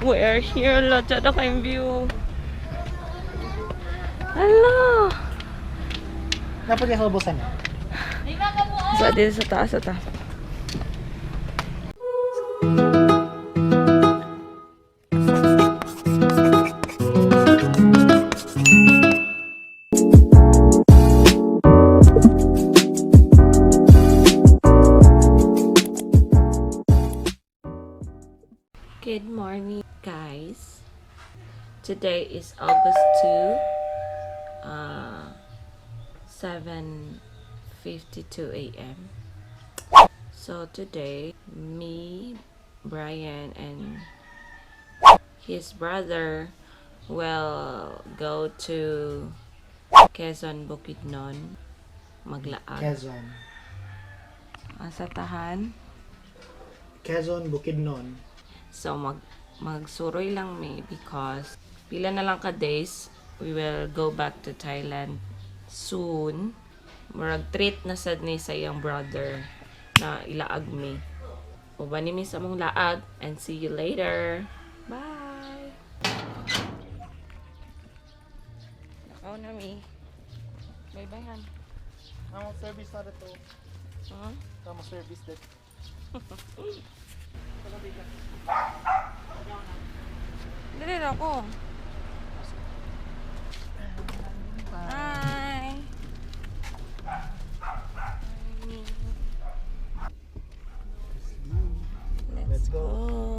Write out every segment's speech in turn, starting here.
We are here. Hala, tsada kayong view. Hala! Dapat niya sa ubusan niya. Sa dito sa taas, sa taas. Good morning, guys. Today is August 2, 7:52 a.m. So today, me, Brian, and his brother will go to Quezon Bukidnon maglaag. Quezon. Asa tahan. Quezon, Bukidnon. So magsuroy lang mi because pila na lang ka days we will go back to Thailand soon. Murag treat na sad ni sa iyang brother na ilaag mi. Uban ni mi sa among laag and see you later. Bye. Nakaw na mi. Bye bye han. Tama service na dito. Huh? Tama service dito. Dili ra ko. Hi. Let's go.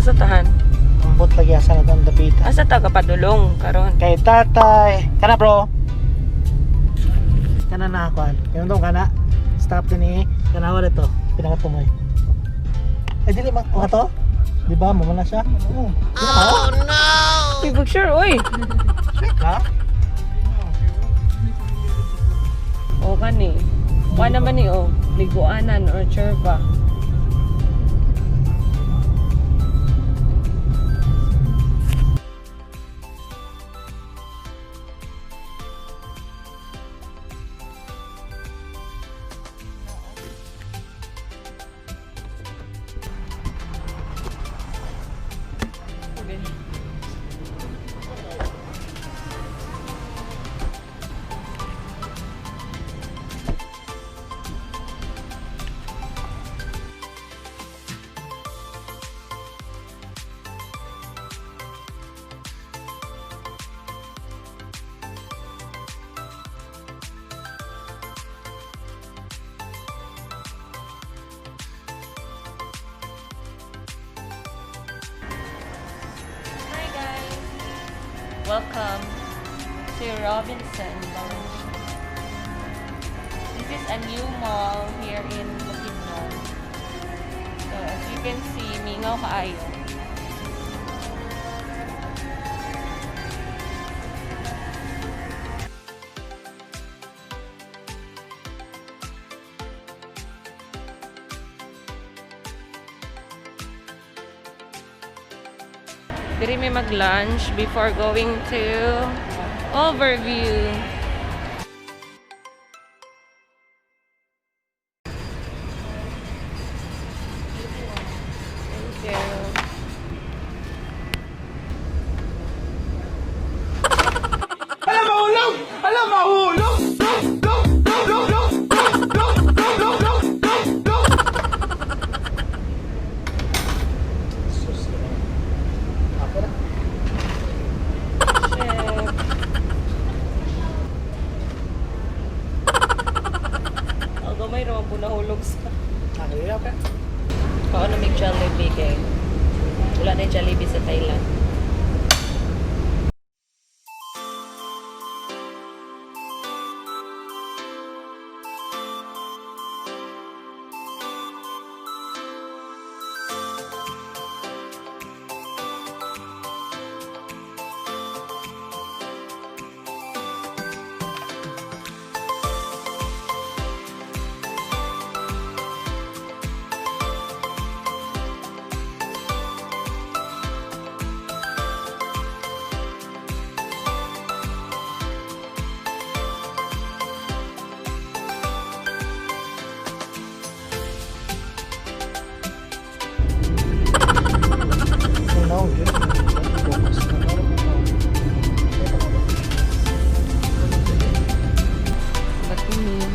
Asa tahan? Ambot lagi asa na itong dapita. Asa ta ka padulong karon? Kay tatay. Kana bro. Kana na ako. Kaya dong kana. Stop din eh. Kanawa dito. Pinakatumoy. Ay dili ma to? Di ba mo na siya? Oo. Oh, Uy, picture, uy. Ka? O kani. Wa naman ni oh, liguanan or churba. Okay. Hi guys! Welcome to Robinson Valencia. This is a new mall here in Bukidnon. So as you can see, mingaw kaayo. Diri may mag-lunch before going to overview. Thank you. Sus, ganun. Ako na. Chef. Ang gamay raw po nahulog sa... Ah, dili na, okay. Kao na may Jollibee kay. Wala na yung Jollibee sa Thailand. Ay, no, yun. Focus na. Ba't yun?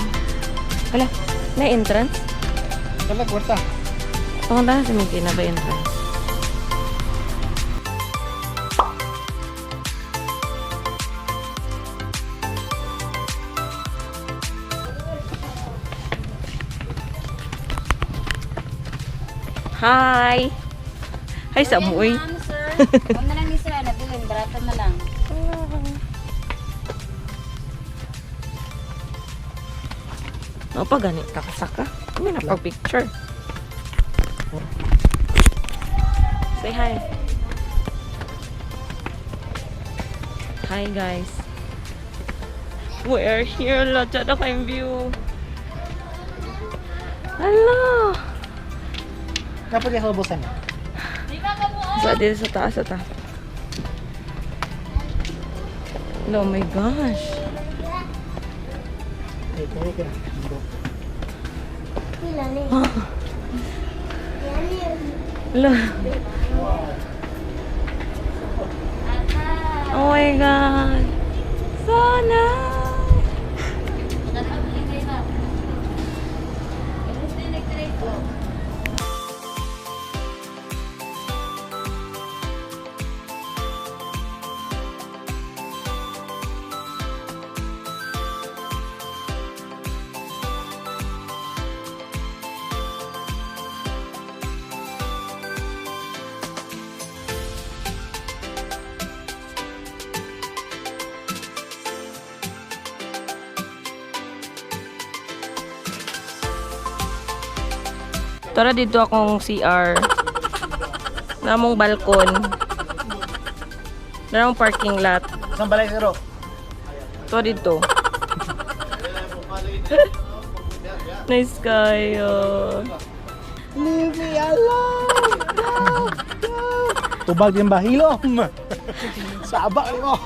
Wala. Na entrance? Wala, kwarta. Pangunta sa Mickey na ba entrance? Hi! Hi sa amoy. Ma'am, sir. Huwag na lang ni sir, nabilin. Barato na lang. Ano pa gani? Kakasaka? Kami na pag-picture. Say hi. Hi guys. We are here. Lodge na kayong view. Hello! Dapat yung kalubusan. Sa dito sa taas, sa taas. Oh my gosh. Ay, kaya ka na. Hello. Oh my God. So nice. Tara dito akong CR. Namong balkon. Namong parking lot. Saan balay, siro? To dito. Nice kayo. Leave me alone! Go! Go! Tubag din ba? Hilom! Saba mo!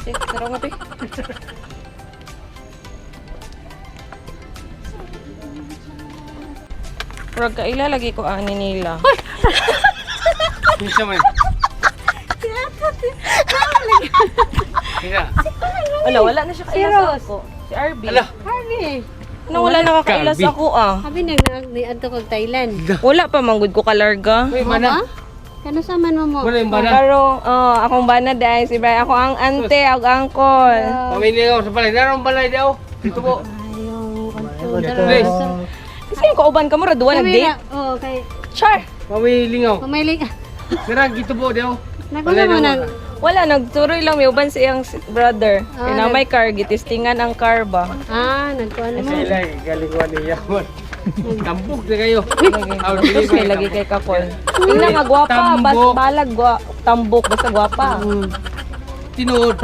Eh, tara nga, be. Murag kaila lagi ko ani nila. Kinsa man? Kinsa? Wala, wala na siya kaila sa ako. Si RB. Ala. Harvey, Ano, wala na kakailas Karbi. ako ah. habi nag ni adto kag Thailand. Wala pa manggod ko kalarga. Uy, mana. Kano sa man mo mo? Wala yung bana. Karong, oh, akong bana dahil si Brian. Ako ang ante, ako angkol. Pamili ko sa balay. Narong balay daw. Dito po. Please. Kasi yung kauban ka mo, raduan nag-date. Oo, kay Char! Pamilingaw. Pumiling. Narang gito po daw. Naguna mo nang Wala, nagturoy lang. May uban sa iyang brother. Ah, Kaya na may car, gitistingan ang car ba? Ah, nagkuan mo. Sila galing ko niya. Tambok na kayo. Tapos may lagi kay kakol. Tingnan nga, gwapa. Bas, Tambok. balag, gwa, tambok. Basta gwapa. Tinuod.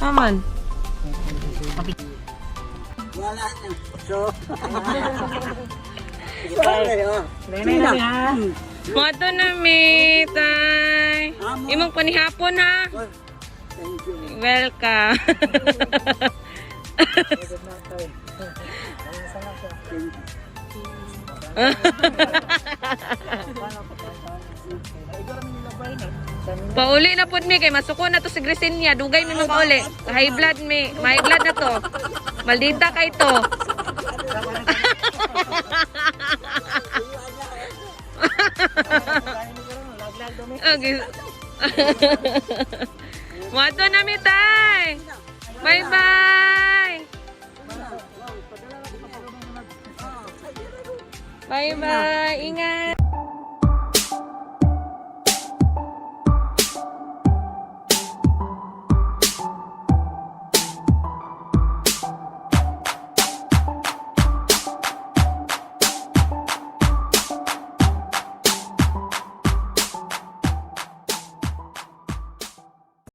Aman. Moto na mi, tay. Imong panihapon ha. Welcome. Pauli na pud mi kay masuko na to si Grisenia, dugay mi makauli. High blood mi, high blood na to. Maldita kay to. Okay. Wato na mi tay. Bye bye. Bye bye. Ingat.